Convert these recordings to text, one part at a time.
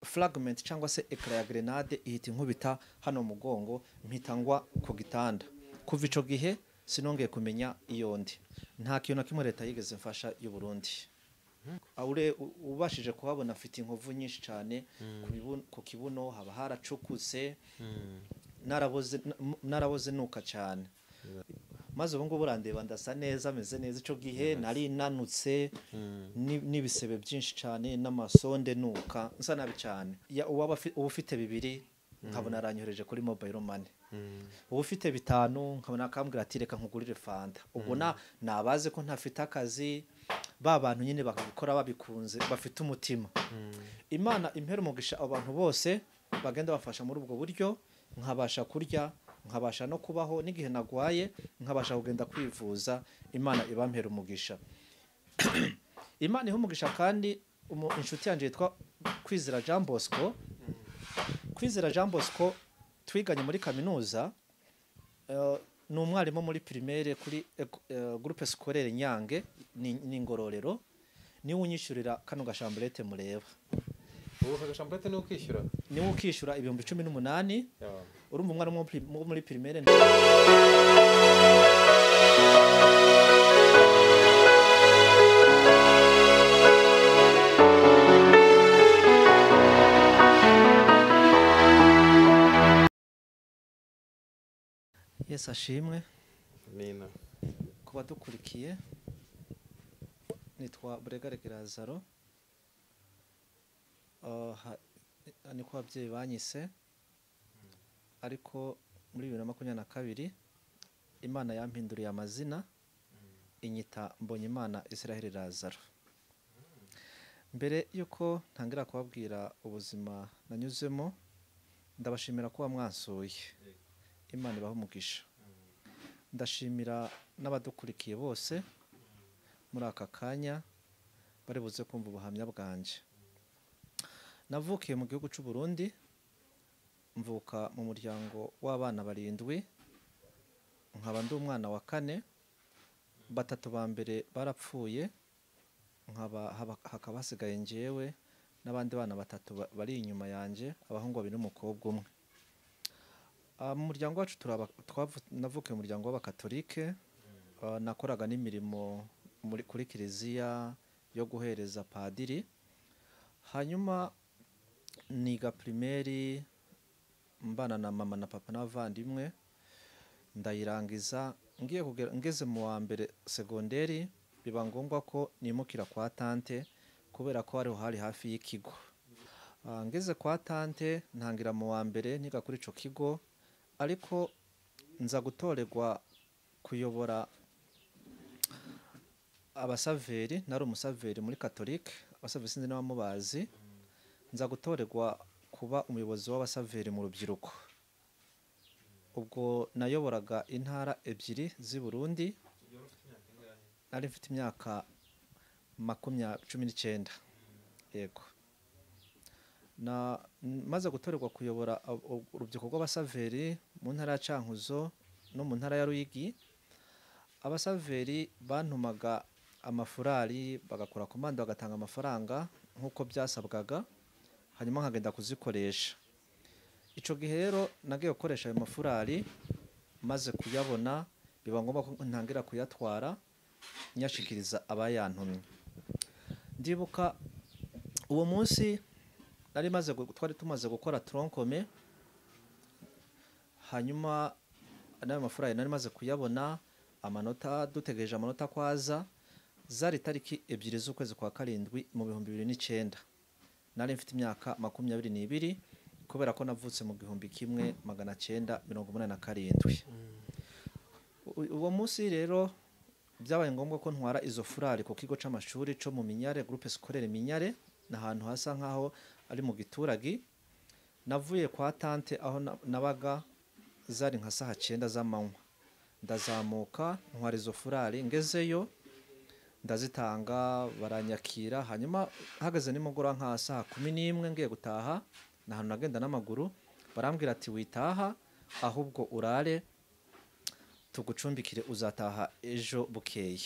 Fragment cyangwa se éclat ya grenade ihita inkubita hano mu mugongo, mpita ngwa ku gitanda. Kuva ico gihe sinongeye kumenya iyo ndi. Nta kintu na kimwe leta yigeze mfasha y'u Burundi. Aure ubashije kuhabona afite inkovu nyinshi cyane ku kibuno, haba haracukutse, naraboze nuka cyane. Maze ubu ngubu urandeba ndasa neza, meze neza. Ico gihe nari nanutse n'ibisebe byinshi cyane n'amasonde, nuka nsa nabi cyane. Uwaba ufite 2 nkabona aranyohereje kuri mobile money, uba ufite 5 nkabona akambwira ati reka nkugurire fanta. Ubwo nabaze ko ntafite akazi, ba bantu nyine bakabikora babikunze, bafite umutima. Imana impera umugisha abantu bose bagenda bafasha muri ubwo buryo, nkabasha kurya, nkabasha no kubaho, n'igihe nagwaye nkabasha kugenda kwivuza. Imana ibampera umugisha. Imana iha umugisha kandi inshuti yanjye yitwa Kwizera Jean Bosco. Kwizera Jean Bosco twiganye muri kaminuza, ni umwarimu muri primaire kuri groupe scolaire Nyange ni Ngororero, niwe unyishyurira kano gashamburete mureba. Ubu aka gashamburete ni ukishyura? Niwe ukishyura 18,000. Urumva umwarimu wo muri primaire. Yesu ashimwe. Amina. Kuba dukurikiye, nitwa Buregarege Lazaro. Niko ababyeyi banyise, ariko muri 2022 Imana yampinduriye amazina inyita Mbonyimana Israel Lazaro. Mbere yuko ntangira kubabwira ubuzima nanyuzemo, ndabashimira kuba mwansuye. Imana ibahe umugisha. Ndashimira n'abadukurikiye bose muri aka kanya bari buze kumva ubuhamya bwanjye. Navukiye mu gihugu cy'u Burundi, mvuka mu muryango w'abana 7, nkaba ndi umwana wa 4. 3 ba mbere barapfuye, nkaba hakaba hasigaye njyewe n'abandi bana 3 bari inyuma yanjye, abahungu 2 n'umukobwa umwe. Mu muryango wacu navukiye mu muryango w'abakatolike. Nakoraga n'imirimo kuri kiliziya yo guhereza padiri. Hanyuma niga primaire mbana na mama na papa n'abavandimwe, ndayirangiza. Ngiye kugera ngeze mu wa mbere segonderi, biba ngombwa ko nimukira kwa tante kubera ko ariho hari hafi y'ikigo. Ngeze kwa tante ntangira mu wa mbere niga kuri ico kigo, ariko nza gutorerwa kuyobora abasaveri. Nari umusaveri muri Catholique, abasaveri sinzi niba mubazi. Nza gutorerwa kuba umuyobozi w'abasaveri mu rubyiruko. Ubwo nayoboraga intara 2 z'i Burundi. Nari mfite imyaka 19. Yego. Na maze gutorerwa kuyobora urubyiruko rw'abasaveri mu ntara ya Cankuzo no mu ntara ya Ruyigi. Abasaveri bantumaga amafurari, bagakora komande, bagatanga amafaranga nk'uko byasabwaga, hanyuma nkagenda kuzikoresha. Ico gihe rero nagiye gukoresha ayo mafurari, maze kuyabona biba ngombwa ko ntangira kuyatwara nyashikiriza abayantumye. Ndibuka uwo munsi nari maze twari tumaze gukora troncome, hanyuma n'ayo mafurari nari maze kuyabona, amanota dutegereje amanota kwaza. Zari tariki 2 z'ukwezi kwa 7 mu 2009. Nari mfite imyaka 22 kubera ko navutse mu 1987. Uwo munsi rero byabaye ngombwa ko ntwara izo furari ku kigo c'amashuri co mu Minyare, groupe scolaire Minyare, n'ahantu hasa nkaho ari mu gituragi. Navuye kwa tante aho nabaga, zari nka saha 9 z'amanywa. Ndazamuka ntwara izo furari, ngezeyo ndazitanga baranyakira. Hanyuma hageze nimugoroba nka saha 11 ngiye gutaha, nahantu nagenda n'amaguru, barambwira ati witaha ahubwo urare tugucumbikire, uzataha ejo bukeye.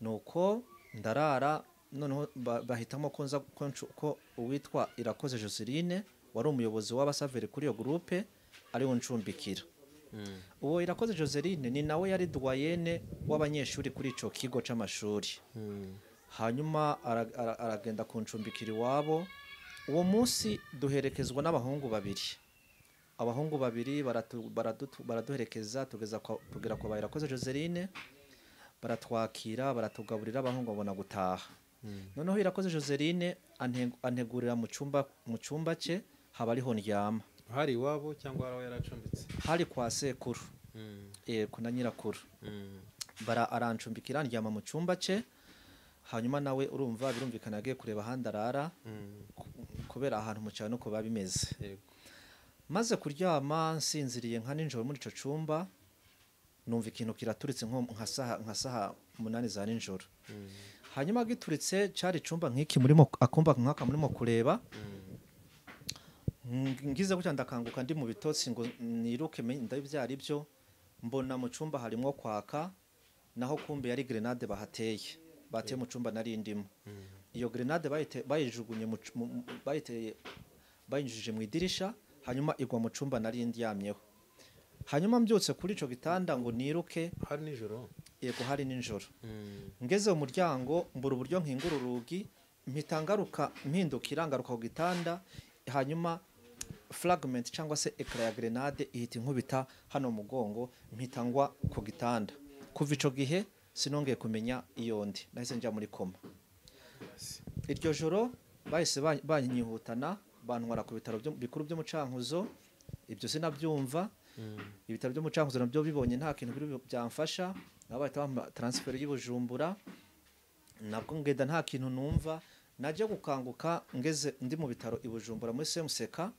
Nuko ndarara Noneho bahitamo ko nza ko uwitwa Irakoze Joseline wari umuyobozi w'abasaveri kuri iyo groupe ari we ncumbikira. Uwo Irakoze Joseline ni nawe yari doyenne w'abanyeshuri kuri ico kigo c'amashuri. Hanyuma aragenda kuncumbikira iwabo. Uwo munsi duherekezwa n'abahungu babiri. Abahungu babiri baraduherekeza tugera kwa Irakoze Joseline, baratwakira, baratugaburira, abahungu babona gutaha. Noneho Irakoze Joseline antegurira mu cyumba cye, haba ariho ndyama. Hari iwabo cyangwa aho yaracumbitse? Hari kwa sekuru. Yego, na nyirakuru. Arancumbikira ndyama mu cyumba cye. Hanyuma nawe urumva birumvikana yagiye kureba ahandi arara, kubera ahantu mu cyaro nuko biba bimeze. Maze kuryama nsinziriye nka nijoro muri ico cyumba, numva ikintu kiraturitse nko nka saha 8 za nijoro. Hanyuma gituritse cyari icumba nk'iki murimo, akumba nk'aka murimo kureba. Ngize gutya ndakanguka ndi mu bitotsi ngo niruke ndabyara ibyo, mbona mu cyumba harimo kwaka, naho kumbe yari grenade bahateye, bateye mu cyumba nari ndimo. Iyo grenade bayijugunye bayiteye, bayinjije mu idirisha, hanyuma igwa mu cyumba nari ndyamyeho. Hanyuma mbyutse kuri ico gitanda ngo niruke. Hari nijoro? Yego, hari nijoro. Ngeze mu muryango mbura uburyo nkingura urugi, mpita ngaruka mpindukira ngaruka ku gitanda, hanyuma fragment cyangwa se ekara ya grenade ihita inkubita hano mu mugongo, mpita ngwa ku gitanda. Kuva ico gihe sinongeye kumenya iyo ndi, nahise njya muri koma. Iryo joro bahise banyihutana bantwara ku bitaro bikuru byo mu Cankuzo. Ibyo sinabyumva. Ibitaro byo mu Cankuzo nabyo bibonye nta kintu biri byamfasha, nabo bahita bampa transfer y'Ibujumbura, nabwo ngenda nta kintu numva. Najya gukanguka ngeze ndi mu bitaro i Bujumbura muri Semuseka,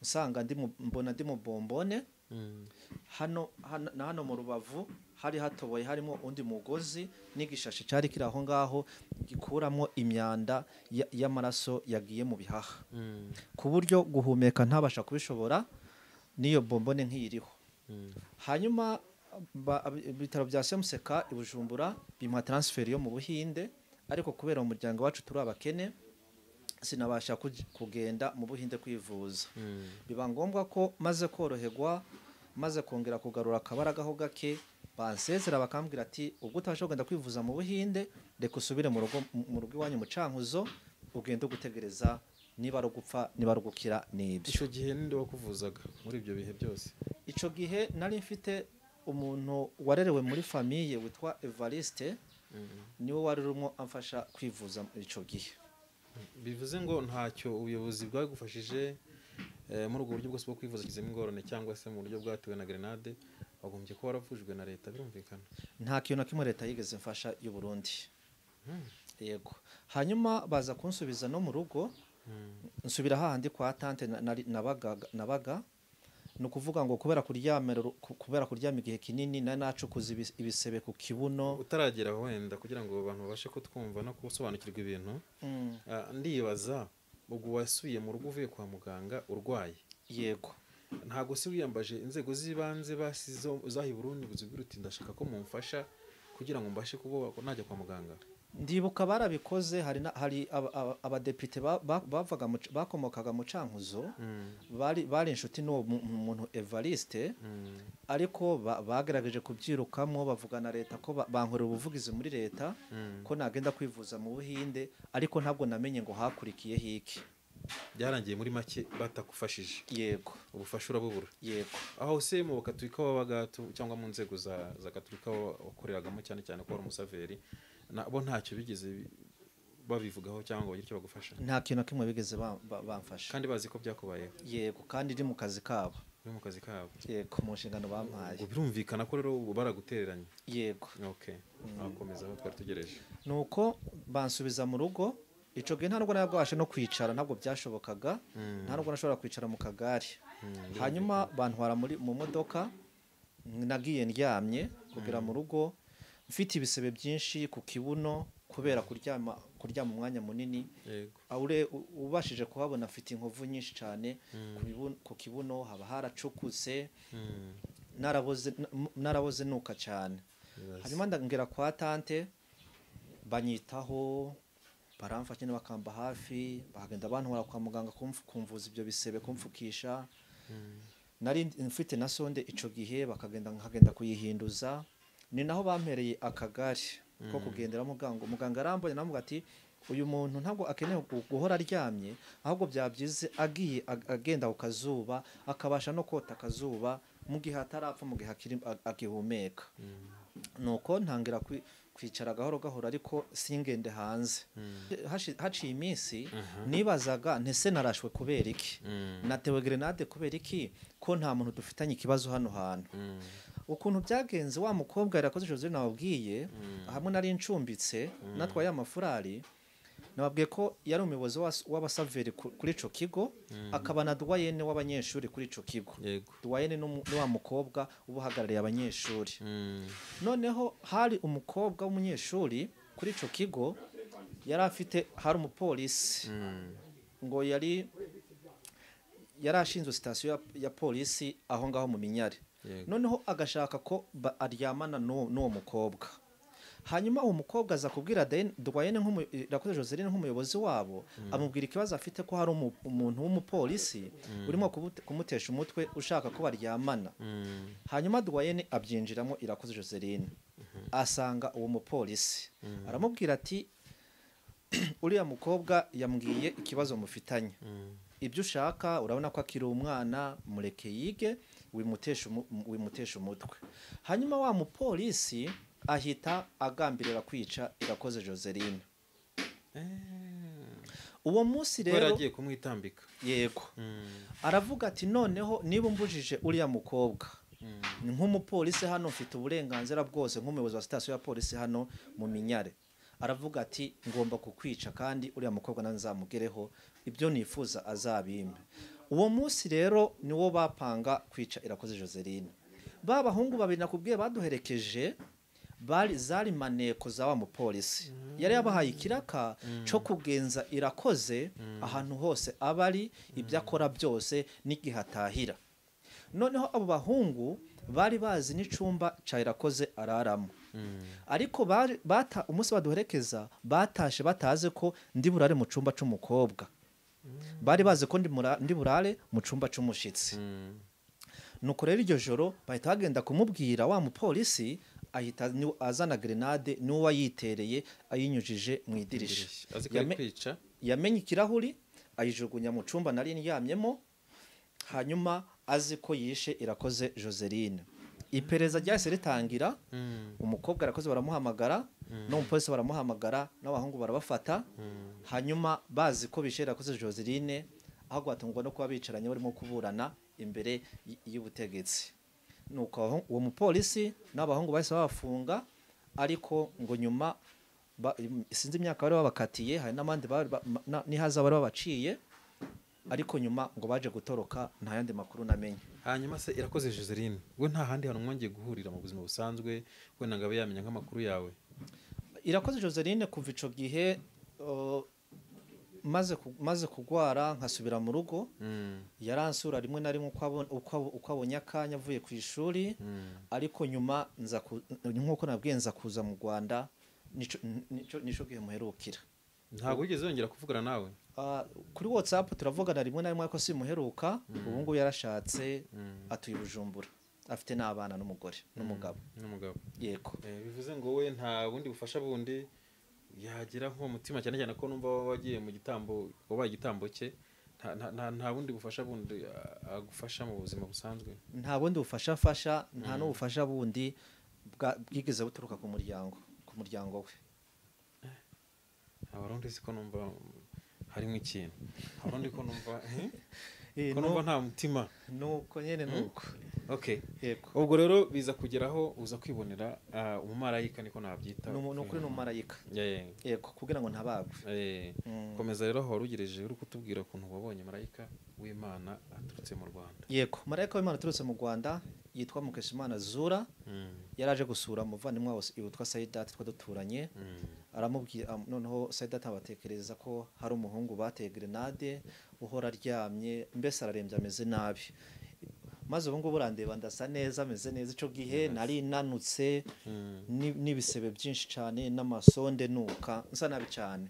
nsanga mbona ndi mu bombone. Hano na hano mu rubavu hari hatoboye, harimo undi mugozi n'igishashi cyari kiri aho ngaho gikuramo imyanda y'amaraso yagiye mu bihaha, ku buryo guhumeka ntabasha kubishobora, n'iyo bombone nk'iyiriho. Hanyuma ibitaro bya Semuseka i Bujumbura bimpa transfer yo mu Buhinde, ariko kubera umuryango wacu turi abakene sinabasha kugenda mu Buhinde kwivuza. Biba ngombwa ko maze koroherwa, maze kongera kugarura akabaraga ho gake, bansezera bakambwira ati ubwo utabasha kugenda kwivuza mu Buhinde, reka usubire mu rugo iwanyu mu Cankuzo, ugende gutegereza niba ari ugupfa niba ari ugukira nibyo. Ico gihe ninde wakuvuzaga muri ibyo bihe byose? Ico gihe nari mfite umuntu warerewe muri famille witwa Evariste, niwe wari urimo amfasha kwivuza ico gihe. Bivuze ngo ntacyo ubuyobozi bwagufashije muri ubwo buryo bwose bwo kwivuza kizemo ingorane cyangwa se mu buryo bwatewe na grenade, wagombye kuba waravujwe na leta birumvikana. Nta kintu na kimwe leta yigeze mfasha y'u Burundi. Yego. Hanyuma baza kunsubiza no mu rugo, nsubira hahandi kwa tante nabaga. Ni ukuvuga ngo kubera kuryama igihe kinini nari nacukuza ibisebe ku kibuno. Utaragera wenda kugira ngo abantu babashe kutwumva no gusobanukirwa ibintu, ndibaza ubwo wasubiye mu rugo uvuye kwa muganga urwaye? Yego. Ntago se wiyambaje inzego z'ibanze basizo zahi Burundi buzibwira uti ndashaka ko mumfasha kugira ngo mbashe kuba najya kwa muganga? Ndibuka barabikoze, hari abadepite bavaga bakomokaga mu Cankuzo, bari inshuti n'uwo muntu Evariste, ariko bagerageje kubyirukamo bavugana leta ko bankorera ubuvugizi muri leta ko nagenda kwivuza mu Buhinde, ariko ntabwo namenye ngo hakurikiye hiki. Byarangiye muri make batakufashije. Yego. Ubufasha urabubura. Yego. Aho se mu Katolika wabaga cyangwa mu nzego za Katolika wakoreragamo cyane cyane ko wari umusaveri, nabo ntacyo bigeze babivugaho cyangwa ngo bagire icyo bagufasha? Nta kintu na kimwe bigeze bamfasha. Kandi bazi ko byakubayeho? Yego, kandi iri mu kazi kabo. Iri mu kazi kabo. Yego, mu nshingano bampaye. Ubwo birumvikana ko rero baragutereranye. Yego. Okay. Akomeza aho twari tugereje. Nuko bansubiza mu rugo. Ico gihe nta nubwo nabwashe no kwicara, ntabwo byashobokaga, nta nubwo nashobora kwicara mu kagare. Hanyuma bantwara mu modoka, nagiye ndyamye kugera mu rugo mfite ibisebe byinshi ku kibuno kubera kuryama umwanya munini. Aure ubashije kuhabona mfite inkovu nyinshi cyane ku kibuno, haba haracukutse, naraboze nuka cyane. Hanyuma ndangera kwa tante banyitaho, Baramfasha nyine, bakamba hafi, bakagenda bantwara kwa muganga kumvuza ibyo bisebe, kumfukisha. Nari mfite na sonde ico gihe, bakagenda nkagenda kuyihinduza. Ni naho bampereye akagari ko kugendera. Muganga arambonye, namubwira ati uyu muntu ntabwo akeneye guhora aryamye, ahubwo byaba byiza agiye agenda ku kazuba, akabasha no kota akazuba mu gihe atarapfa, mu gihe akiri agihumeka. Nuko ntangira kwicara gahoro gahoro, ariko singende hanze. Haciye iminsi nibazaga ntese narashwe kubera iki, natewe grenade kubera iki, ko nta muntu dufitanye ikibazo hano hantu. Ukuntu byagenze, wa mukobwa Yarakoze Joselyne nababwiye, hamwe nari ncumbitse natwaye amafurari, nababwiye ko yari umuyobozi w'abasaveri kuri ico kigo, akaba na doyenne w'abanyeshuri kuri ico kigo. Doyenne ni wa mukobwa uba uhagarariye abanyeshuri. Noneho hari umukobwa w'umunyeshuri kuri ico kigo, yari afite, hari umupolisi ngo yari ashinzwe sitasiyo ya polisi aho ngaho mu Minyare. Noneho agashaka ko aryamana n'uwo mukobwa. Hanyuma uwo mukobwa aza kubwira doyenne, Irakoze Joseline, nk'umuyobozi wabo, amubwira ikibazo afite, ko hari umuntu w'umupolisi urimo kumutesha umutwe, ushaka ko baryamana. Hanyuma doyenne abyinjiramo Irakoze Joseline, asanga uwo mupolisi, aramubwira ati uriya mukobwa yambwiye ikibazo mufitanye, ibyo ushaka urabona ko akiri umwana, mureke yige, wimutesha umutwe. Hanyuma wa mupolisi ahita agambirira kwica Irakoze Joseline uwo munsi. Kubera Rero agiye kumwitambika. Yego. Aravuga ati noneho niba umbujije uriya mukobwa, ni nk'umupolisi hano mfite uburenganzira bwose nk'umuyobozi wa sitasiyo ya polisi hano mu Minyare, aravuga ati ngomba kukwica, kandi uriya mukobwa nawe nzamugereho, ibyo nifuza azabimpe. Uwo munsi rero niwo bapanga kwica Irakoze Joseline. Ba bahungu babiri nakubwiye baduherekeje bari zari maneko za wa mupolisi, yari yabahaye ikiraka cyo kugenza Irakoze ahantu hose aba ari, ibyo akora byose n'igihe atahira. Noneho abo bahungu bari bazi n'icumba cya Irakoze araramo, ariko bata umunsi baduherekeza batashe batazi ko ndi burare mu cumba c'umukobwa. Bari bazi ko ndi burare mu cumba c'umushitsi. Nuko rero iryo joro bahita bagenda kumubwira, wa mupolisi ahita azana grenade, n'uwo yitereye ayinyujije mu idirisha. Azi ko ari kwica. Yamenye ikirahuri, ayijugunya mu cumba nari ndyamyemo, hanyuma azi ko yishe Irakoze Joseline. Iperereza ryahise ritangira. Umukobwa Arakoze baramuhamagara, n'umupolisi baramuhamagara, n'abahungu barabafata. Hanyuma bazi ko bishe Irakoze Joseline, ahubwo batungwa no kuba bicaranye barimo kuburana imbere y'ubutegetsi. Nuko uwo mupolisi n'abahungu bahise babafunga, ariko ngo nyuma sinzi imyaka bari babakatiye, hari n'abandi n'ihazabu bari babaciye, ariko nyuma ngo baje gutoroka. Nta yandi makuru namenye. Hanyuma se Irakoze Joseline we, nta handi hantu mwongeye guhurira mu buzima busanzwe, wenda ngo abe yamenya nk'amakuru yawe? Irakoze Joseline kuva ico gihe maze kugwara nkasubira mu rugo, yaransura rimwe na rimwe uko abonye akanya avuye ku ishuri. Ariko nyuma nk'uko nabwiye, nza kuza mu Rwanda, nico gihe muherukira. Ntabwo wigeze wongera kuvugana nawe? Ah, kuri WhatsApp turavugana rimwe na rimwe, ariko simuheruka. Ubu ngubu yarashatse, atuye i Bujumbura, afite n'abana n'umugore n'umugabo. N'umugabo. Yego. Bivuze ngo we nta bundi bufasha bundi yagira nko mu mutima, cyane cyane ko numva wagiye mu gitambo, wabaye igitambo cye, nta bundi bufasha bundi agufasha mu buzima busanzwe? Nta bundi bufasha afasha, nta n'ubufasha bundi bwigeze buturuka ku muryango we. Abarundi siko numva harimo ikintu, Abarundi ko numva ko No. numva nta mutima. Nuko nyene, nuko. Okay. Yego. Ubwo rero biza kugeraho uza kwibonera umumarayika, niko nabyita. Ni ukuri, ni umumarayika. Yego, kugira ngo ntabagwe. Komeza rero aho wari ugereje, uri kutubwira ukuntu wabonye marayika w'Imana aturutse mu Rwanda. Yego, marayika w'Imana aturutse mu Rwanda yitwa Mukeshimana Zura. Yaraje gusura umuvandimwe wabo witwa Saidati twa duturanye. Aramubwira, noneho Saidati abatekereza ko hari umuhungu bateye grenade uhora aryamye, mbese ararembye, ameze nabi. Maze ubu ngubu urandeba, ndasa neza, ameze neza. Icyo gihe nari nanutse, n'ibisebe byinshi cyane n'amasonde, nuka nsa nabi cyane.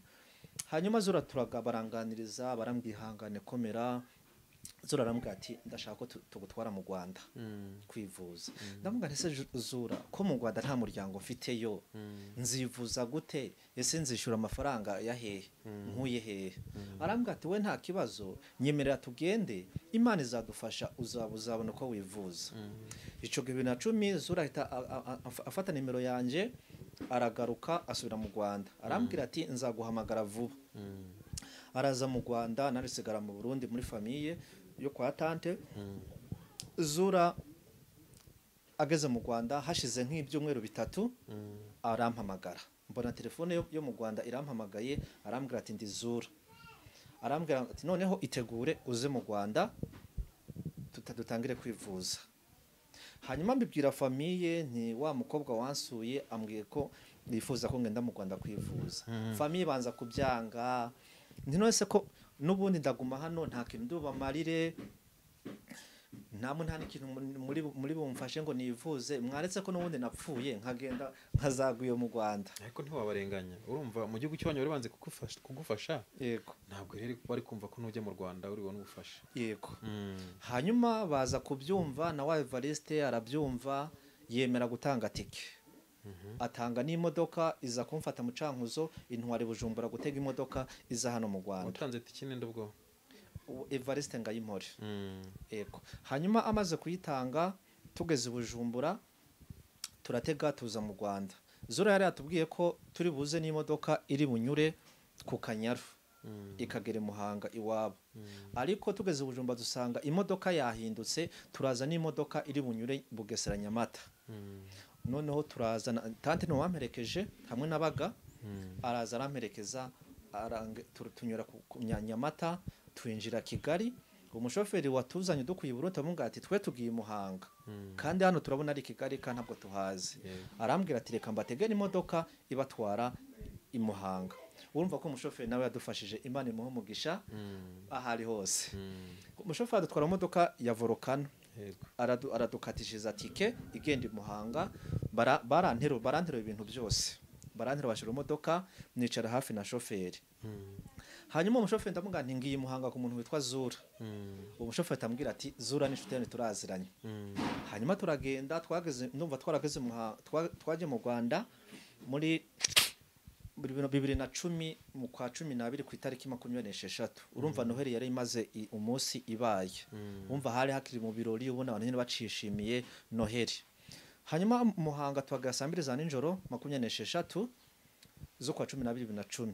Hanyuma Zura turaga baranganiriza, barambwihangane komera. Zura arambwira ati ndashaka ko tugutwara mu Rwanda kwivuza. Ndamubwira nti ese Zura, ko mu Rwanda nta muryango mfiteyo, nzivuza gute? Ese nzishyura amafaranga ya hehe, nkuye hehe? Arambwira ati we nta kibazo, nyemerera tugende, Imana izadufasha, uzabona uko wivuza. Icyo gihe 2010 Zura ahita afata nimero yanjye, aragaruka asubira mu Rwanda, arambwira ati nzaguhamagara vuba. Araza mu Rwanda, narisigara mu Burundi muri famille yo kwa tante. Zura ageze mu Rwanda hashize nk'ibyumweru 3 arampamagara, mbona telefone yo mu Rwanda irampamagaye, arambwira ati ndi Zura. Arambwira ati noneho itegure uze mu Rwanda dutangire kwivuza. Hanyuma mbibwira famille nti wa mukobwa wansuye ambwiye ko nifuza ko ngenda mu Rwanda kwivuza. Famille banza kubyanga, nti none se ko nubundi ndaguma hano nta kintu ndubamarire, namwe nta n'ikintu muri bumfashe ngo nivuze, mwaretse ko nubundi napfuye nkagenda nkazaguye mu Rwanda. Ariko ntiwabarenganya, urumva mu gihugu cy'abanyu bari banze kugufasha. Yego. Ntabwo rero bari kumva ko nujya mu Rwanda uri bubone ubufasha. Yego. Hanyuma baza kubyumva, na wa Evariste arabyumva, yemera gutanga tike. Atanga n'imodoka iza kumfata mu Cankuzo, intwari Bujumbura gutega imodoka iza hano mu Rwanda. Watanze tike ninde ubwo? Evariste Ngayimpore. Yego. Hanyuma amaze kuyitanga tugeze Bujumbura turatega tuza mu Rwanda. Zura yari yatubwiye ko turi buze n'imodoka iri bunyure ku Kanyaru ikagera Muhanga iwabo. Ariko tugeze Bujumbura dusanga imodoka yahindutse, turaza n'imodoka iri bunyure Bugesera Nyamata. Noneho turaza, tante ni wamperekeje hamwe nabaga, araza aramperekeza, tunyura ku Nyamata twinjira Kigali. Umushoferi watuzanye dukuye Burundi amubwira ati twe tugiye Muhanga kandi hano turabona ari Kigali kandi ntabwo tuhazi. Arambwira ati reka mbategere imodoka ibatwara i Muhanga. Urumva ko umushoferi nawe yadufashije, Imana imuhe umugisha ahari hose. Umushoferi adutwara imodoka ya Volcano, aradukatishiriza tike igenda i Muhanga. Barantero ibintu byose, barantero bashira imodoka, nicara hafi na shoferi. Hanyuma umushoferi ndamubwira nti ngiye Muhanga ku muntu witwa Zura. Umushoferi atambwira ati Zura ni inshuti yanjye turaziranye. Hanyuma turagenda, twageze, ndumva twarageze twaje mu Rwanda muri 2010 mu kwa 12 ku itariki 26. Urumva Noheli yari imaze umunsi ibaye. Umva hari hakiri mu birori, ubona abantu nyine bacishimiye Noheli. Hanyuma Muhanga twagera saa 2 za nijoro 26 zo kwa 12 2010.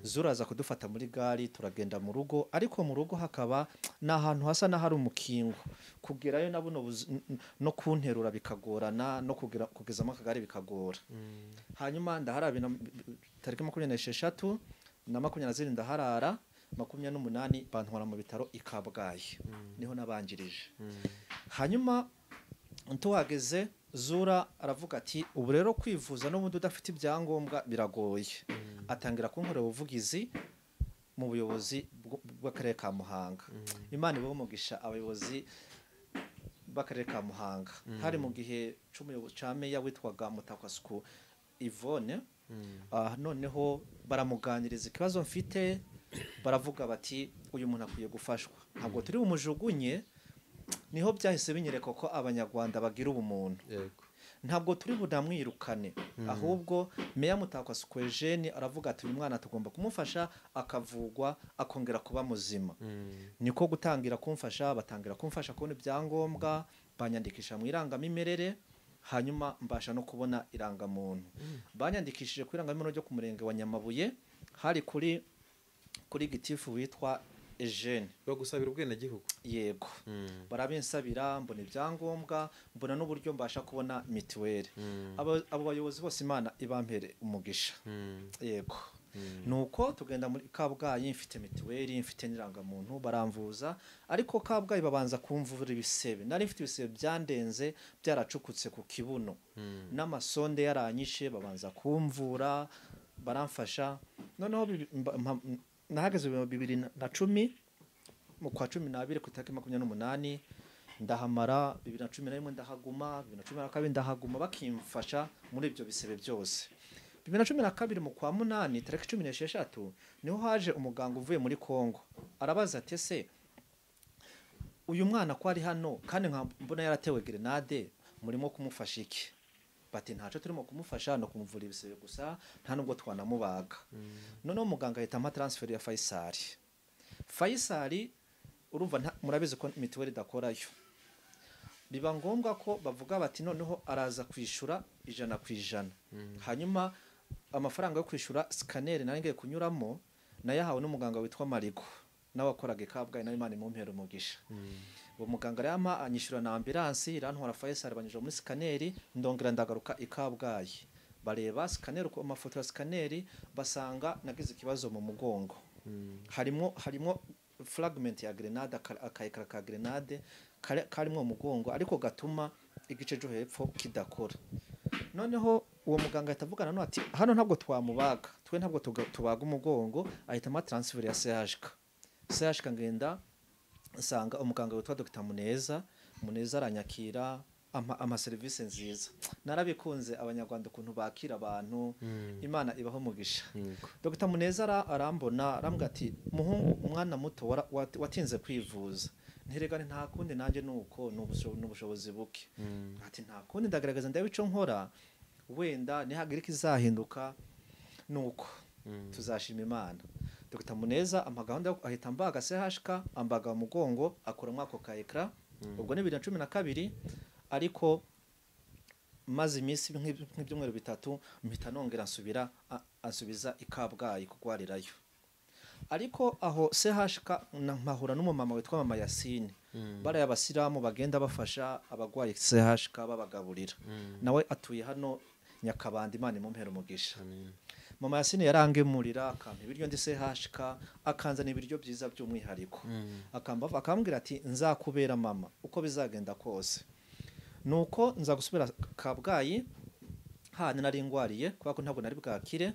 Zura aza kudufata muri gari turagenda mu rugo, ariko mu rugo hakaba n'ahantu hasa n'ahari umukingo, kugerayo na buno no kunterura bikagorana, no kugezamo akagari bikagora. Hanyuma ndaharabina tariki 26 na 27 ndaharara, 28 bantwara mu bitaro i Kabgayi, niho nabanjirije. Hanyuma tuhageze Zura aravuga ati ubu rero kwivuza n'ubundi udafite ibyangombwa biragoye. Atangira kunkorera ubuvugizi mu buyobozi bw'akarere ka Muhanga. Imana ibahe umugisha abayobozi b'akarere ka Muhanga. Hari mu gihe cy'umuyobozi ca meya witwaga Mutakwasuku Yvonne. Noneho baramuganiriza ikibazo mfite, baravuga bati uyu muntu akwiye gufashwa, ntabwo turi bumujugunye. Niho byahise binyereka ko Abanyarwanda bagira ubumuntu. Ntabwo turi bunamwirukane, ahubwo meya Mutakwasuku Eugene aravuga ati uyu mwana tugomba kumufasha akavugwa akongera kuba muzima. Niko gutangira kumfasha, batangira kumfasha kubona ibyangombwa, banyandikisha mu irangamimerere, hanyuma mbasha no kubona irangamuntu. Banyandikishije ku irangamuntu ryo ku murenge wa Nyamabuye, hari kuri gitifu witwa Eugene. Bagusabira ubwenegihugu? Yego. Barabinsabira, mbona ibyangombwa, mbona n'uburyo mbasha kubona mituweli. Abo bayobozi bose Imana ibampere umugisha. Yego. Nuko tugenda muri Kabgayi mfite mituweli, mfite n'irangamuntu, baramvuza, ariko Kabgayi babanza kumvura ibisebe. Nari mfite ibisebe byandenze byaracukutse ku kibuno, n'amasonde yaranyishe, babanza kumvura, baramfasha. Noneho nahageze 2010 mu kwa 12 ku itariki 28 ndahamara, 2011 ndahaguma, 2012 ndahaguma, bakimfasha muri ibyo bisebe byose. 2012 mu kwa 8 tariki 16 niho haje umuganga uvuye muri Kongo, arabaza ati ese uyu mwana ko ari hano kandi nka mbona yaratewe grenade murimo kumufasha iki? Bati ntaco turimo kumufasha no kumuvura ibisebe gusa, nta nubwo twanamubaga. Noneho muganga ahita ampa transfer ya Faisal. Faisal urumva murabizi ko mituweli idakorayo, biba ngombwa ko bavuga bati noneho araza kwishura 100%. Hanyuma amafaranga yo kwishura scanner nari ngiye kunyuramo nayahawe n'umuganga witwa Mariko, nawe wakoraga Kabgayi, nawe Imana imumpera umugisha. Uwo muganga yampa anyishura na ambulance irantwara Faisal, banyujije muri scanner, ndongera ndagaruka i Kabgayi, bareba scanner uko amafoto ya scanner basanga nagize ikibazo mu mugongo. Harimo fragment ya grenade, akayekara ka grenade karimo umugongo ariko gatuma igice cyo hepfo kidakora. Noneho uwo muganga ahita avugana no ati hano ntabwo twamubaga, twe ntabwo tubaga umugongo, ahita ama transfer ya CHK. CHK ngenda nsanga umuganga witwa Dr Muneza. Muneza aranyakira ama service nziza, narabikunze abanyarwanda ukuntu bakira abantu. Imana ibaho umugisha. Dr Muneza arambona arambwira ati muhungu, umwana muto watinze kwivuza, ntiregane nta kundi nanjye nuko n'ubushobozi buke. Ati nta kundi ndagaragaza ndabe ico nkora, wenda nihagira ikizahinduka nuko tuzashima Imana. Dr Muneza ampa gahunda ahita ambaga CHK, ambaga umugongo, akora mwako ka ekra. Ubwo ni 2012, ariko maze iminsi nk'ibyumweru bitatu mpita nongera nsubira ansubiza i Kabgayi kugwarirayo. Ariko aho CHK mpahura n'umumama witwa Mama Yasine, bariya abasilamu bagenda bafasha abagwayi CHK babagaburira, nawe atuye hano Nyakabanda, Imana imumpera umugisha. Mama Yasine yarangemurira akampa ibiryo ndi CHK, akanzana ibiryo byiza by'umwihariko, akambwira ati nzakubera mama uko bizagenda kose. Nuko nza gusubira Kabgayi hano nari ngwariye kubera ko ntabwo nari bwakire,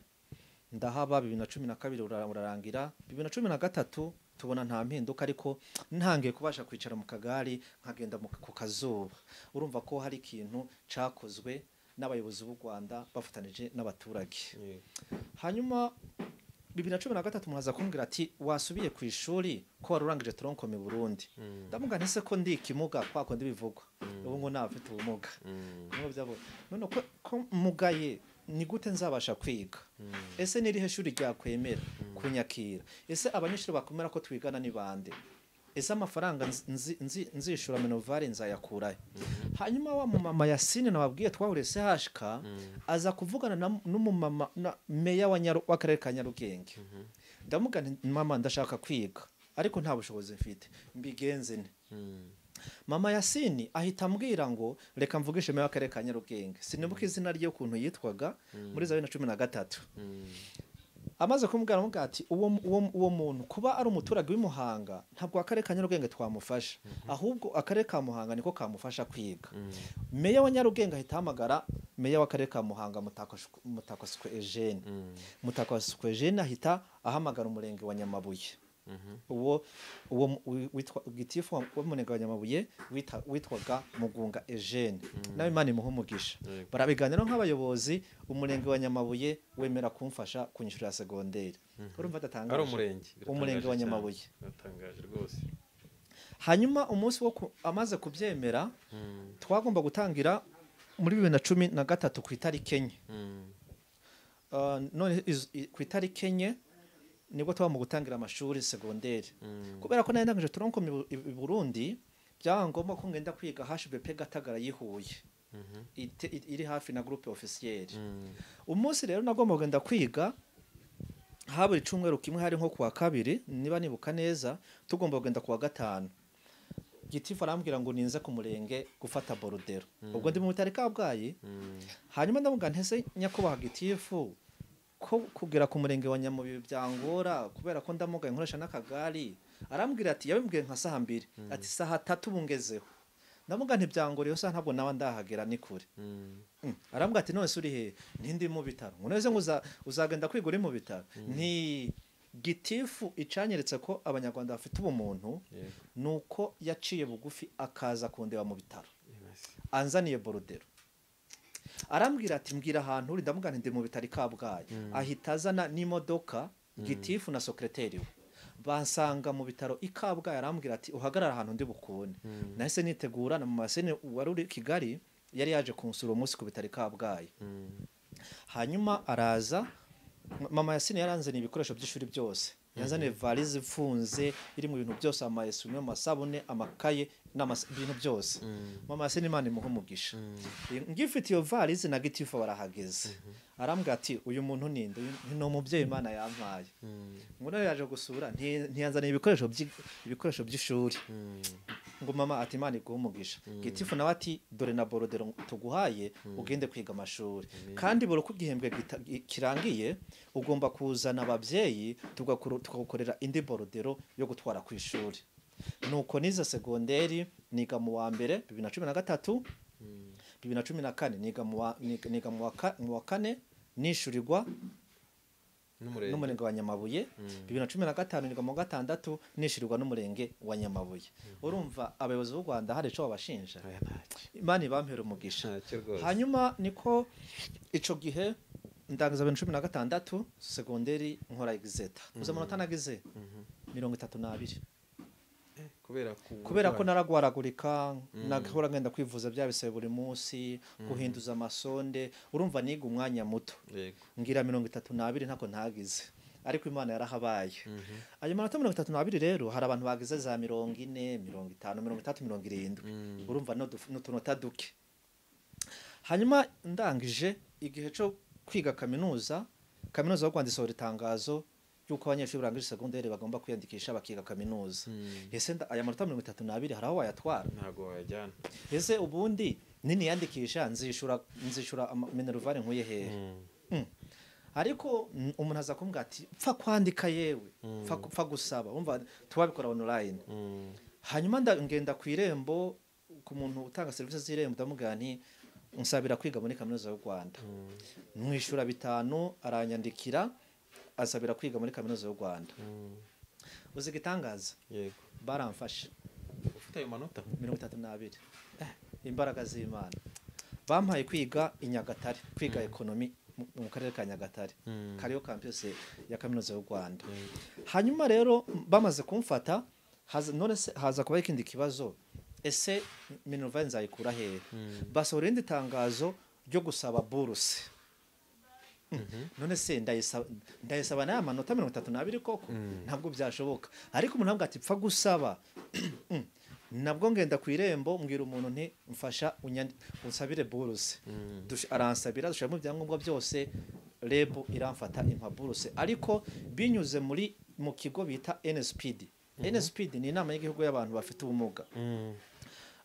ndahaba 2012 urarangira. 2013 tubona nta mpinduka, ariko ntangiye kubasha kwicara mu kagari nkagenda ku kazuba. Urumva ko hari ikintu cakozwe n'abayobozi b'u Rwanda bafatanije n'abaturage. Hanyuma 2013 muhaza kumbwira ati wasubiye ku ishuri ko warurangije tronko mu Burundi. Ndamuga ntese ko ndi ikimuga kwako ndibivugwa, ubu ngo nafite ubumuga. None ko mugaye ni gute nzabasha kwiga? Ese nirihe shuri ryakwemera kunyakira? Ese abanyeshuri bakomera ko twigana ni bande? Ese amafaranga nzishura minovare nzayakurahe? Hanyuma wa mumama Yasine nababwiye twahuriye CHK, aza kuvugana n'umumama na meya w'akarere ka Nyarugenge. Ndamuga nti mama ndashaka kwiga ariko nta bushobozi mfite, mbigenze nte? Mama Yasini ahita ambwira ngo reka mvugishe meya w'akarere ka Nyarugenge, sinibuka izina rye ukuntu yitwaga muri 2013. Amaze kumubwira aramubwira ati uwo muntu kuba ari umuturage w'i Muhanga ntabwo akarere ka Nyarugenge twamufasha, ahubwo akarere ka Muhanga niko kamufasha kwiga. Meya wa Nyarugenge ahita ahamagara meya w'akarere ka Muhanga Mutakasukwe Eugene. Mutakasukwe Eugene ahita ahamagara umurenge wa Nyamabuye. Uwo witwa gitifu w'umurenge wa Nyamabuye witwaga Mugunga Eugene, nawe Imana imuhe umugisha. Barabiganira nk'abayobozi, umurenge wa Nyamabuye wemera kumfasha kunyishurira segonderi. Urumva adatangaje? Ari umurenge wa Nyamabuye. Biratangaje rwose. Hanyuma umunsi wo amaze kubyemera, twagomba gutangira muri 2013 ku itariki 4. None ku itariki 4 nibwo tuba mu gutangira amashuri segonderi. Kubera ko nari ndangije tronko i Burundi, byangomba ko ngenda kwiga HBP Gatagara yihuye, iri hafi na groupe officielle. Umunsi rero nagomba kugenda kwiga haburi cyumweru kimwe, hari nko kuwa kabiri niba nibuka neza, tugomba kugenda kuwa gatanu. Gitifu arambwira ngo ninze ku murenge gufata borudero. Ubwo ndi mu bitaro Kabgayi. Hanyuma ndamuga ntese nyakubahwa gitifu ko kugera ku murenge wa Nyamubi byangora kubera ko ndamugaye nkoresha n'akagari. Arambwira ati yabimbwiye nka saha 2, ati saha 3 bungezeho. Ndamuga ntibyangora iyo saha ntabwo nawa ndahagera ni kure. Arambwira ati none uri he? Ntindi mu bitaro. Ngo none ngo uzagenda kwiga uri mu bitaro? Nti gitifu icanyeretse ko abanyarwanda bafite ubumuntu nuko yaciye bugufi akaza kundeba mu bitaro anzaniye borudero. Arambwira ati mbwira ahantu uri, ndamubwira nti ndi mu bitaro i Kabgayi. Ahita azana n'imodoka, gitifu na secrétaire we, bansanga mu bitaro i Kabgayi. Arambwira ati uhagarara ahantu ndi bukubone. Nahise nitegura na mama Yasini wari uri i Kigali, yari yaje kunsura uwo munsi ku bitaro i Kabgayi. Hanyuma araza, mama Yasini yaranzaniye ibikoresho by'ishuri byose, yazaniye valise ifunze iri mu bintu byose, ama essuie-main, amasabune, amakaye, ibintu byose. Mama Yasini, Imana imuhe umugisha. Ngifite iyo valise na gitifu barahageze, arambwira ati uyu muntu ninde? Uyu ni umubyeyi Imana yampaye. Ngo nawe yaje gusura, ntiyanzaniye ibikoresho by'ishuri. Ngo mama ati Imana iguhe umugisha. Gitifu nawe ati dore na bordereau tuguhaye, ugende kwiga amashuri, kandi buri uko igihembwe kirangiye ugomba kuzana ababyeyi tukagukorera indi bordereau yo gutwara ku ishuri. Nuko nize segonderi, niga mu wa mbere 2013, 2014 niga mu wa kane, nishyurirwa n'umurenge n'umurenge wa Nyamabuye. 2015 niga mu wa gatandatu, nishyurirwa n'umurenge wa Nyamabuye. Urumva abayobozi b'u Rwanda hari icyo babashinja? Oya, ntacyo. Imana ibampera umugisha. Ntacyo rwose. Hanyuma niko ico gihe ndangiza 2016 segonderi, nkora exétat. Uzi amanota nagize? 32. Kubera ku Kubera ko naragwaragurika, nagahora ngenda kwivuza bya bisebe buri munsi, guhinduza ama sonde, urumva niga umwanya muto. Ngira 32, ntako ntagize, ariko Imana yarahabaye. Ayo manota 32 rero, hari abantu bagize za 40, 50, 30, 70. Urumva n'utunota duke. Hanyuma ndangije, igihe cyo kwiga kaminuza, Kaminuza y'u Rwanda isohora itangazo y'uko abanyeshuri barangije segonderi bagomba kwiyandikisha bakiga kaminuza. Ese aya manota 32 hari aho wayatwara? Ntabwo wayajyana. Ese ubundi niniyandikisha nzishura minerval nkuye hehe? Ariko umuntu aza kumbwira ati pfa kwandika yewe, pfa gusaba, umva tuwabikora online. Hanyuma ngenda ku Irembo, ku muntu utanga serivisi z'Irembo, ndamubwira nti nsabira kwiga muri Kaminuza y'u Rwanda. Mwishyura 500, aranyandikira, asabira kwiga muri Kaminuza y'u Rwanda. Uzi igitangaza? Yego. Baramfashe. Ufite ayo manota? 32. Imbaraga z'Imana. Bampaye kwiga i Nyagatare, kwiga économie mu karere ka Nyagatare, kariyo campus ya Kaminuza y'u Rwanda. Hanyuma rero bamaze kumfata, haza, none se haza kuba ikindi kibazo: ese minerval nzayikura hehe? Basohora irindi tangazo ryo gusaba buruse. None se ndayisaba n'aya manota 32 koko? Ntabwo byashoboka. Ariko umuntu avuga ati pfa gusaba. Nabwo ngenda ku Irembo, mbwira umuntu nti mfasha unsabire buruse. Aransabira, dushiramo ibyangombwa byose, REB iramfata, impa buruse, ariko binyuze muri mu kigo bita NSPD. NSPD ni inama y'igihugu y'abantu bafite ubumuga.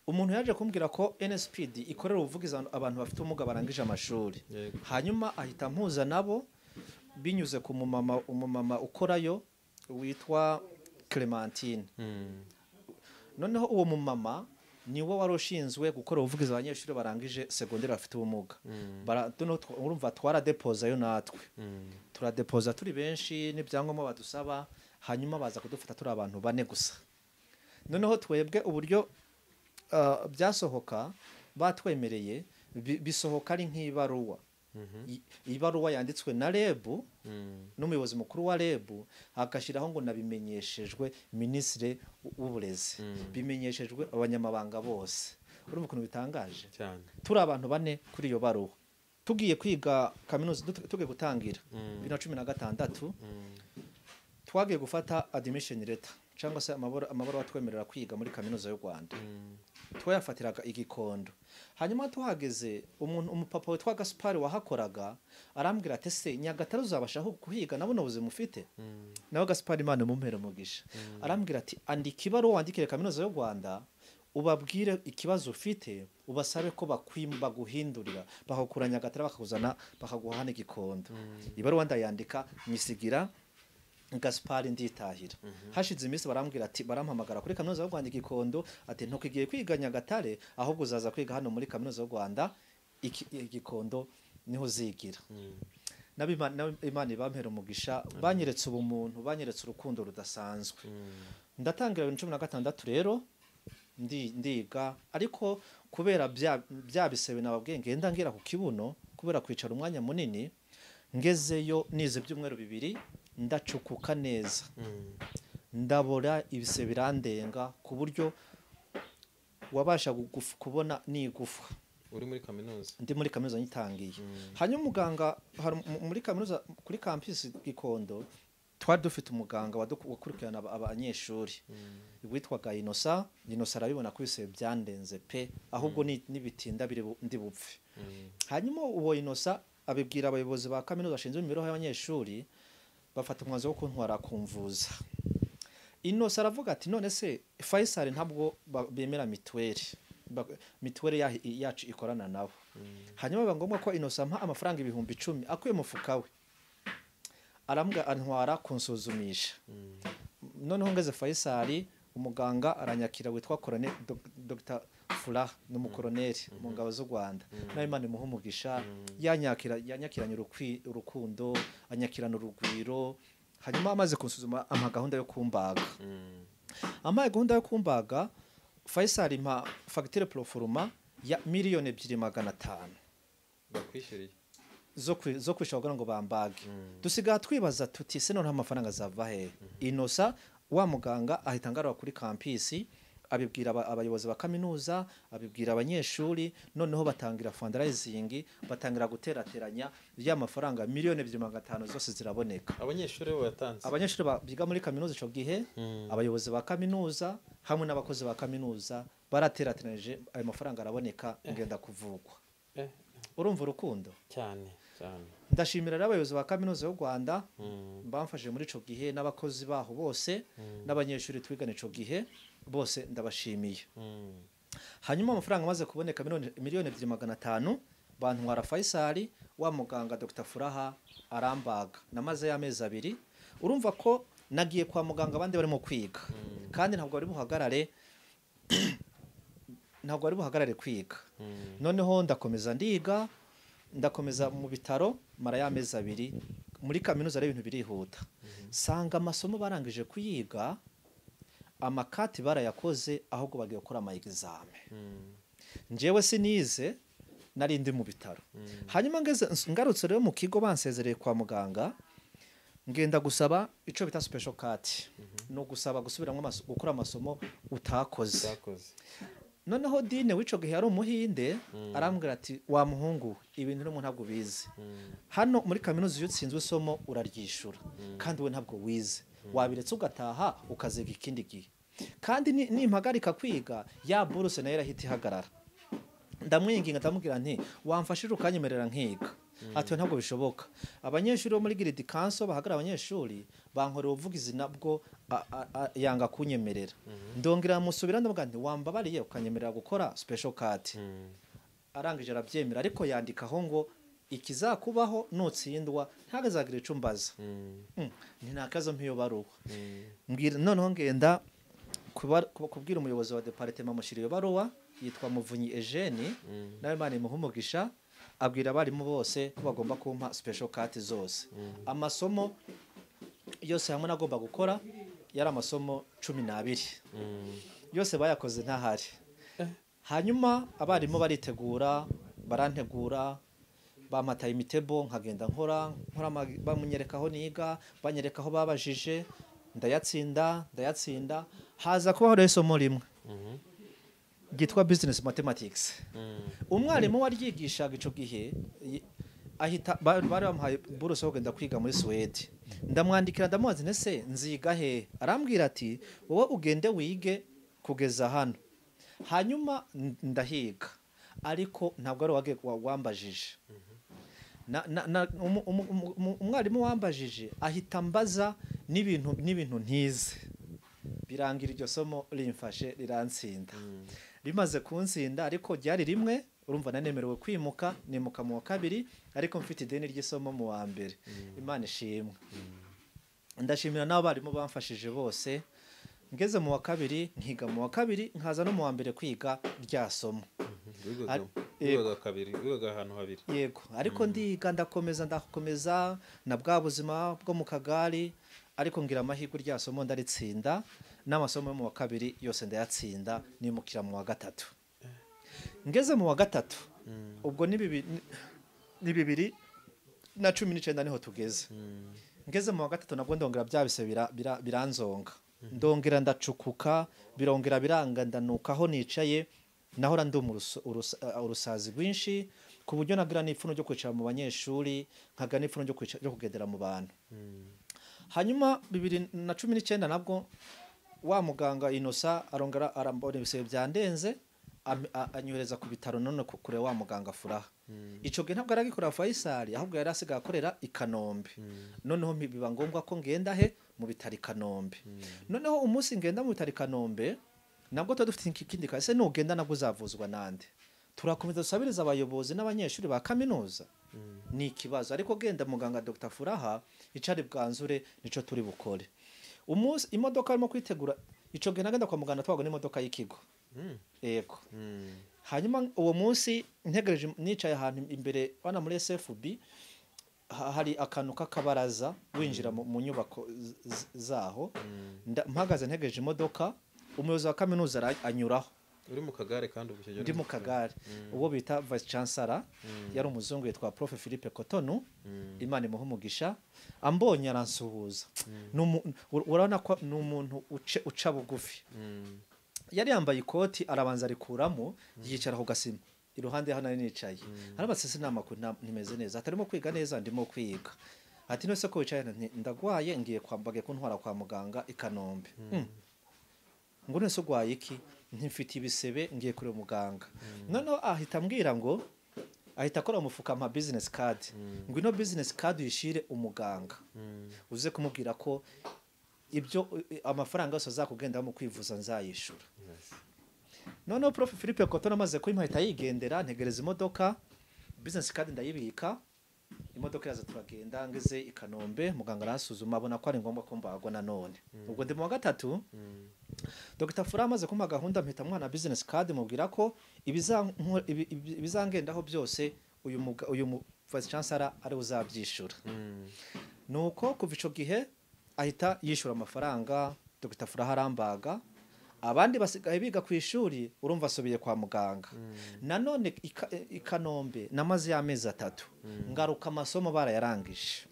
Umuntu yaje kumbwira ko NSPD ikorera ubuvugizi abantu bafite ubumuga barangije amashuri. Hanyuma ahita ampuza nabo binyuze ku mumama, umumama ukorayo witwa Clementine. Noneho uwo mumama niwe wari ushinzwe gukora ubuvugizi abanyeshuri barangije segonderi bafite ubumuga. Noneho urumva twaradepozayo natwe, turadepoza turi benshi n'ibyangombwa badusaba, hanyuma baza kudufata turi abantu bane gusa. Noneho twebwe uburyo byasohoka batwemereye, bisohoka ari nk'ibaruwa. Ibaruwa yanditswe na REB, n'umuyobozi mukuru wa REB, agashyiraho ngo nabimenyeshejwe Minisitiri w'Uburezi, bimenyeshejwe abanyamabanga bose. Urumva ukuntu bitangaje? Cyane. Turi abantu bane kuri iyo baruwa, tugiye kwiga kaminuza, tugiye gutangira 2016. Twagiye gufata admission letter, cyangwa se amabaruwa atwemerera kwiga muri Kaminuza y'u Rwanda, twayafatiraga igikondo. Hanyuma tuhageze, umuntu, umupapa witwa Gaspari wahakoraga, arambwira ati ese Nyagatare uzabasha kuhiga nabona ubuzima ufite? Nawe Gaspari, Imana imumpere umugisha, arambwira ati andika ibaruwa wandikire Kaminuza y'u Rwanda, ubabwire ikibazo ufite, ubasabe ko baguhindurira, bakakura Nyagatare bakakuzana, bakaguha hano Igikondo. Ibaruwa ndayandika, nyisigira Gaspari, nditahira. Hashize iminsi barambwira ati, barampamagara kuri Kaminuza y'u Rwanda Igikondo, ati ntukigiye kwiga Nyagatare, ahubwo uzaza kwiga hano muri Kaminuza y'u Rwanda Igikondo, niho uzigira. Nabo Imana ibampera umugisha, banyeretse ubumuntu, banyeretse urukundo rudasanzwe. Ndatangira 2016 rero. Ndiga ariko kubera bya bisebe nababwiye ngenda ngira ku kibuno kubera kwicara umwanya munini, ngezeyo nize ibyumweru 2 ndacukuka neza, ndabora ibisebe birandenga ku buryo wabasha kubona n'igufa. Uri muri kaminuza? Ndi muri kaminuza nyitangiye. Hanyuma umuganga muri kaminuza kuri campus Gikondo twari dufite umuganga wakurikirana abanyeshuri witwaga Inosa. Inosa arabibona ko ibisebe byandenze pe, ahubwo nibitinda ndi bupfe. Hanyuma uwo Inosa abibwira abayobozi ba kaminuza bashinzwe imibereho y'abanyeshuri, bafata umwanzuro wo kuntwara kumvuza. Inosa aravuga ati none se Faisal ntabwo bemera mituweli, mituweli yacu ikorana nabo. Hanyuma biba ngombwa ko Inosa ampa amafaranga 10,000 akuye mufuka we, arambwa antwara kunsuzumisha. Noneho ngeze Faisal umuganga aranyakira witwa Colonel Dr Fula, ni umukoroneri mu ngabo z'u Rwanda, nawe Imana imuhe umugisha. Yanyakiranye urukundo, anyakirana urugwiro. Hanyuma amaze kunsuzuma ampa gahunda yo kumbaga. Amaye gahunda yo kumbaga, Faisal impa facture proforma ya 2,500,000 bakwishyuriye zo kwishyura kugira ngo bambage. Dusigaye twibaza tuti se none amafaranga azava he? Inosa wa muganga ahita angarura kuri campus, abibwira abayobozi ba kaminuza, abibwira abanyeshuri, noneho batangira fundraising, batangira guterateranya ya mafaranga 2,500,000 zose ziraboneka. Abanyeshuri bo batanze? Abanyeshuri biga muri kaminuza ico gihe, abayobozi ba kaminuza hamwe n'abakozi ba kaminuza baraterateranije ayo mafaranga araboneka, ngenda kuvugwa. Urumva urukundo cyane cyane. Ndashimira abayobozi ba kaminuza y'u Rwanda bamfashije muri ico gihe, n'abakozi baho bose, n'abanyeshuri twigana ico gihe bose ndabashimiye. Hanyuma amafaranga amaze kuboneka 2,500,000 bantwara Faisal, wa muganga Dr Furaha arambaga. Namaze y'amezi 2. Urumva ko nagiye kwa muganga abandi barimo kwiga, kandi ntabwo bari buhagarare, ntabwo bari buhagarare kwiga. Noneho ndakomeza ndiga, ndakomeza mu bitaro mara y'amezi 2. Muri kaminuza rero ibintu birihuta, sanga amasomo barangije kuyiga, amakati barayakoze, ahubwo bagiye gukora ama examen. Njyewe sinize, nari ndi mu bitaro. Hanyuma ngeze ngarutse rero mu kigo bansezereye kwa muganga, ngenda gusaba ico bita special card, no gusaba gusubiramo gukora amasomo utakoze. Noneho Dine w'ico gihe yari umuhinde, arambwira ati wa muhungu ibintu urimo ntabwo bize. Hano muri kaminuza iyo utsinzwe isomo uraryishura, kandi we ntabwo wize, wabiretse ugataha ukaziga ikindi gihe. Kandi nimpagarika kwiga ya buruse nayo irahita ihagarara. Ndamwinginga ndamubwira nti wamfashije ukanyemerera nkiga. Ati ntabwo bishoboka. Abanyeshuri bo muri Guild Council bahagarara abanyeshuri bankorera ubuvugizi nabwo yanga kunyemerera. Ndongera musubira ndamubwira nti wambabariye ukanyemerera gukora special card. Arangije arabyemera, ariko yandikaho ngo ikizakubaho nutsindwa ntagazagira ico mbaza. Ni nakazo mpiyo baruwa. Mbwira noneho ngenda kubwira umuyobozi wa departement amushyira iyo baruwa, yitwa Muvunyi Eugene, nawe Imana imuhe umugisha, abwira abarimu bose ko bagomba kumpa special card zose. Amasomo yose hamwe nagomba gukora yari amasomo 12. Yose bayakoze ntahari. Hanyuma abarimu baritegura, barantegura, bamataye imitebo, nkagenda nkora bamunyerekaho niga, banyerekaho babajije, ndayatsinda. Haza kubaho rero isomo rimwe ryitwa business mathematics. Umwarimu waryigishaga ico gihe ahita bari bamuhaye buruse yo kugenda kwiga muri Swede. Ndamwandikira ndamubaza nti se nziga he? Arambwira ati wowe ugende wige kugeza hano, hanyuma ndahiga, ariko ntabwo ari wambajije. Umwarimu wambajije ahita ambaza n'ibintu ntize. Birangira iryo somo rimfashe rirantsinda. Rimaze kuntsinda ariko ryari rimwe, urumva nanemerewe kwimuka, nimuka mu wa kabiri, ariko mfite ideni ry'isomo mu wa mbere. Imana ishimwe. Ndashimira n'abarimu bamfashije bose. Ngeze mu wa kabiri, nkiga mu wa kabiri, nkaza no mu wa mbere kwiga rya somo. Wigaga ahantu habiri. Yego, ariko ndiga ndakomeza na bwa buzima bwo mu kagari, ariko ngira amahirwe rya somo ndaritsinda. N'amasomo yo mu wa kabiri yose ndayatsinda, nimukira mu wa gatatu. Ngeze mu wa gatatu, ubwo ni 2019 niho tugeze. Ngeze mu wa gatatu nabwo ndongera bya bise biranzonga, ndongera ndacukuka, birongera biranga, ndanuka aho nicaye. Nahora nduma urusazi rwinshi, ku buryo nagira n'ipfuno ryo kwicara mu banyeshuri, nkagira n'ipfuno ryo kugendera mu bantu. Hanyuma 2019 nabwo wa muganga Inosa arongera arambona ibisebe byandenze, anyohereza ku bitaro none kure wa muganga Furaha. Ico gihe ntabwo aragikorera Faisal, ahubwo yari asigaye akorera i Kanombe. Noneho biba ngombwa ko ngenda he mu bitaro i Kanombe. Noneho umunsi ngenda mu bitaro i Kanombe, nabwo tuba dufite ikindi kazi. Ese nugenda nabwo uzavuzwa nande? Turakomeza dusabiriza abayobozi n'abanyeshuri ba kaminuza, ni ikibazo. Ariko genda muganga Dr Furaha icari bwanzure nico turi bukore. Umunsi imodoka arimo kwitegura, ico gihe nagenda kwa muganga twagwa n'imodoka y'ikigo. Yego. Hanyuma uwo munsi ntegereje, nicaye ahantu imbere wana muri SFB, hari akantu k'akabaraza winjira mu nyubako zaho. Mpagaze ntegereje imodoka, umuyobozi wa kaminuza anyuraho. Uri mu kagare kandi ubwo icyo gihe? Ndi mu kagare. Uwo bita vice chancellor yari umuzungu yitwa Prof Philippe Cotonu, Imana imuhe umugisha. Ambonye aransuhuza. Urabona ko ni umuntu uca bugufi. Yari yambaye ikoti, arabanza arikuramo, yicara ku gasima iruhande hano nari nicaye. Arabatse se nama ko ntimeze neza, atarimo kwiga neza? Ndimo kwiga. Ati: "None se ko wicaye?" Nti: "Ndagwaye, ngiye kwa bagiye kuntwara kwa muganga i Kanombe." Ngo: "None se urwaye iki?" Nti: "Mfite ibisebe, ngiye kureba muganga." Noneho ahita ambwira ngo, ahita akora mu mufuka ampa business card, ngo: "Ino business card uyishire umuganga, uze kumubwira ko ibyo amafaranga yose azakugendaho mu kwivuza nzayishura." Noneho Prof Philippe Cotton amaze kumpa ahita yigendera. Ntegereza imodoka, business card ndayibika, imodoka iraza turagenda. Ngeze i Kanombe, muganga aransuzuma, abona ko ari ngombwa ko mbagwa nanone. Ubwo ndi mu wa gatatu. Dr Fura amaze kumpa gahunda, mpita mwana business card, mubwira ko ibizangendaho byose uyu vice chancellor ari uzabyishura. Nuko kuva ico gihe ahita yishura amafaranga. Dr Furaha arambaga, abandi basigaye biga ku ishuri. Urumva asubiye kwa muganga nanone i Kanombe, namaze y'amezi 3, ngaruka amasomo barayarangije.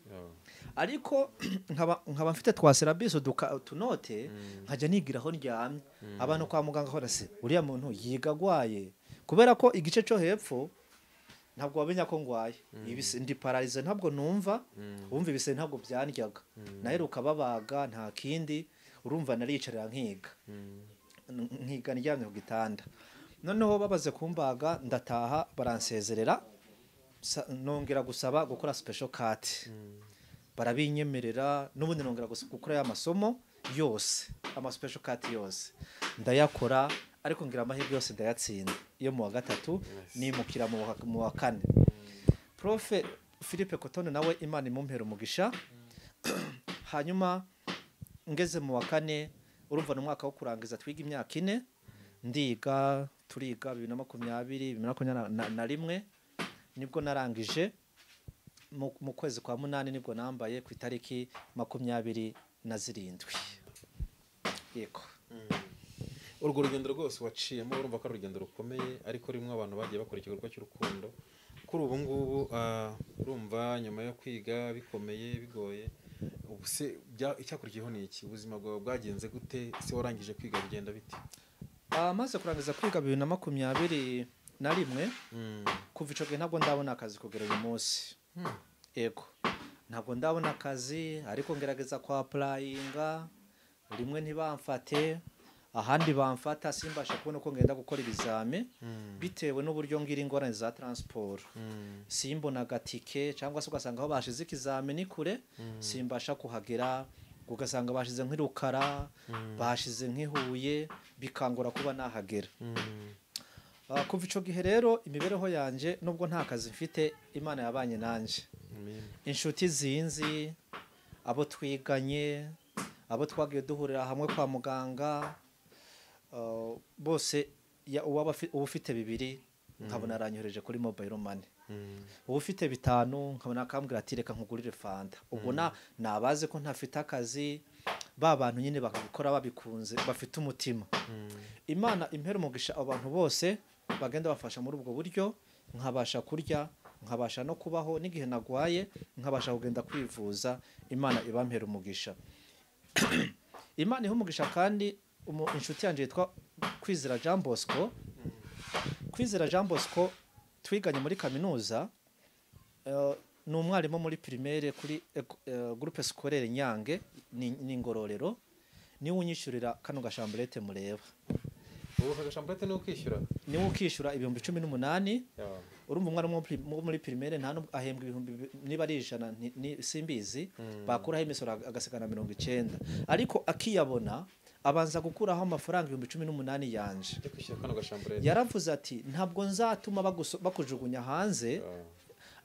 Ariko nkaba mfite twa syllabus, utunote, nkajya nigiraho ndyamye. Abantu kwa muganga hora: "Se uriya muntu yiga agwaye?" Kubera ko igice cyo hepfo ntabwo wamenya ko ngwaye. Ndi paralysé, ntabwo numva. Wumva ibise ntabwo byandyaga, naheruka babaga, nta kindi. Urumva nariyicarira nkiga, nkiga ndyamye ku gitanda. Noneho babaze kumbaga ndataha, baransezerera. Nongera gusaba gukora special cut, barabinyemerera. N'ubundi nongera gukora ya masomo yose, ama special cut yose ndayakora, ariko ngira amahirwe yose ndayatsinda. Iyo mu wa gatatu nimukira mu wa kane. Prof Philippe Cotton nawe Imana imumpera umugisha. Hanyuma ngeze mu wa kane, urumva ni umwaka wo kurangiza, twiga imyaka 4. Ndiga, turiga 2020, 2021 nibwo narangije. Mu kwezi kwa munani nibwo nambaye, ku itariki 27, yego. Urwo rugendo rwose waciyemo, urumva ko ari urugendo rukomeye, ariko rimwe abantu bagiye bakora igikorwa cy'urukundo. Kuri ubu ngubu, urumva nyuma yo kwiga bikomeye bigoye, ubu se icyakurikiyeho ni iki? Ubuzima bwawe bwagenze gute se? Warangije kwiga bigenda bite? Maze kurangiza kwiga 2021, kuva ico gihe ntabwo ndabona akazi kugera uyu munsi. Yego, ntabwo ndabona akazi, ariko ngerageza kwa applyinga, rimwe ntibamfate, ahandi bamfata simbashe kubona uko ngenda gukora ibizame, bitewe n'uburyo ngira ingorane za transport, simbona agatike, cyangwa se ugasanga aho bashize ikizame ni kure, simbasha kuhagera. Ugasanga bashize nk'i Rukara, bashize nk'i Huye, bikangora kuba nahagera. Kuva ico gihe rero imibereho yanje, nubwo nta kazi mfite, Imana yabanye nanje. Amen. Inshuti zinzi, abo twiganye, abo twagiye duhurira hamwe kwa muganga, bose uwaba uba ufite 2 nkabona aranyohereje kuri mobile money, uba ufite 5 nkabona akambwira ati: "Reka nkugurire fanta." Ubwo na nabaze ko ntafite akazi. Ba bantu nyine bakabikora babikunze, bafite umutima. Imana impera umugisha abantu bose bagenda bafasha muri ubwo buryo, nkabasha kurya, nkabasha no kubaho, n'igihe nagwaye nkabasha kugenda kwivuza. Imana ibampera umugisha. Imana iha umugisha kandi inshuti yanjye yitwa Kwizera Jean Bosco. Kwizera Jean Bosco twiganye muri kaminuza, ni umwarimu muri primaire kuri groupe scolaire Nyange, ni Ngororero. Niwe unyishyurira kano gashamburete mureba. Ubu aka gashamburete niwe ukishyura? Niwe ukishyura 18,000. Urumva umwarimu wo muri primaire nta nubwo ahembwa ibihumbi niba ari 100 simbizi, bakuraho imisoro agasigana 90, ariko akiyabona abanza gukuraho amafaranga 18,000 yanje. Yo kwishyura kano gashamburete. Yaravuze ati ntabwo nzatuma bakujugunya hanze,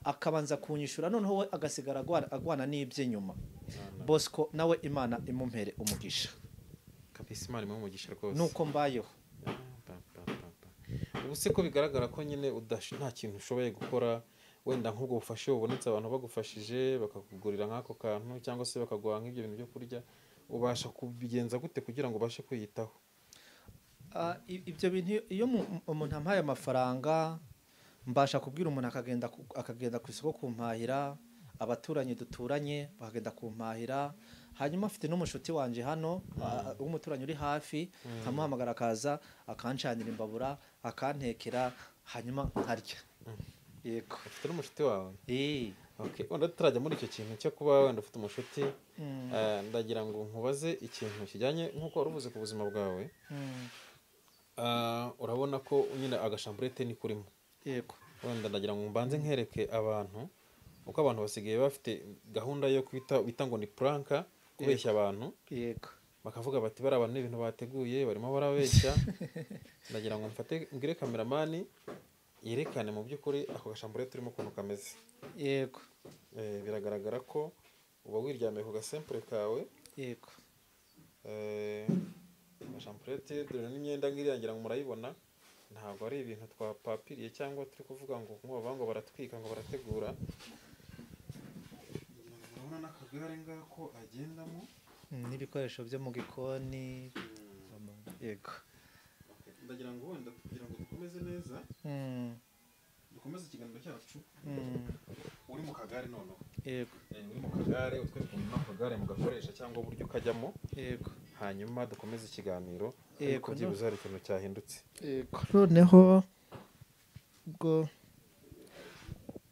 akabanza kunyishyura noneho we agasigara agwana n'iby'inyuma. Bosco nawe Imana imumpere umugisha. Kabisa Imana imuhe umugisha rwose. Nuko mbayeho. Ubu se ko bigaragara ko nyine nta kintu ushoboye gukora, wenda nk'ubwo bufashe bubonetse abantu bagufashije bakakugurira nk'ako kantu cyangwa se bakaguha nk'ibyo bintu byo kurya, ubasha kubigenza gute kugira ngo ubashe kwiyitaho? Ibyo bintu iyo umuntu ampaye amafaranga mbasha kubwira umuntu akagenda ku isoko kumpahira, abaturanyi duturanye bakagenda kumpahira. Hanyuma afite n'umushuti wanje hano w'umuturanyi uri hafi, nkamuhamagara akaza akancanira imbabura, akantekera, hanyuma nkarya. Yego. Ufite n'umushuti wawe? Okay, wenda tutarajya muri icyo kintu cyo kuba wenda ufite umushuti, ndagira ngo nkubaze ikintu kijyanye nk'uko wari uvuze ku buzima bwawe. Urabona ko nyine agashamburete ni kurimo. Yego. Wenda ndagira ngo mbanze nkereke abantu uko abantu basigaye bafite gahunda yo kwita bita ngo ni pranka, kubeshya abantu. Yego. Bakavuga bati bari abantu n'ibintu bateguye barimo barabeshya. Ndagira ngo mfate ngire cameraman yerekane mu by'ukuri ako gashamburete turimo ukuntu kameze. Yego. Biragaragara ko uba wiryamiye ku gasempure kawe. Yego. Agashamburete dore n'imyenda ngiriya ngira ngo murayibona, ntabwo ari ibintu twapapiriye cyangwa turi kuvuga ngo nkuba ngo baratwika ngo barategura. Murabona n'akagare ngako agendamo n'ibikoresho byo mu gikoni. Yego. Ndagira ngo wenda kugira ngo dukomeze neza, dukomeze ikiganiro cyacu. Uri mu kagare noneho. Yego. Uri mu kagare, utwereke ukuntu ako kagare mugakoresha cyangwa uburyo ukajyamo. Yego. Hanyuma dukomeze ikiganiro. Yego. Byibuze hari ikintu cyahindutse. Yego. Noneho ubwo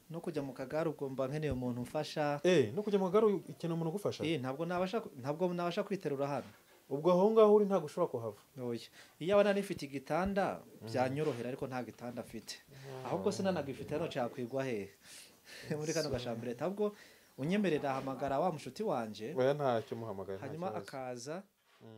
no kujya mu kagare ugomba nkeneye umuntu umfasha. No kujya mu kagare ukeneye umuntu ugufasha? Ntabwo nabasha kwiterura hano. Ubwo aho ngaho uri ntabwo ushobora kuhava. Oya. Iyo abana nifite igitanda byanyorohera, ariko nta gitanda afite. Ahubwo sinanagifite hano cyakwigwa hehe? Muri kano gashamburete. Ahubwo unyemerera ahamagara wa mushuti wanje. Oya ntacyo muhamagaye. Hanyuma akaza.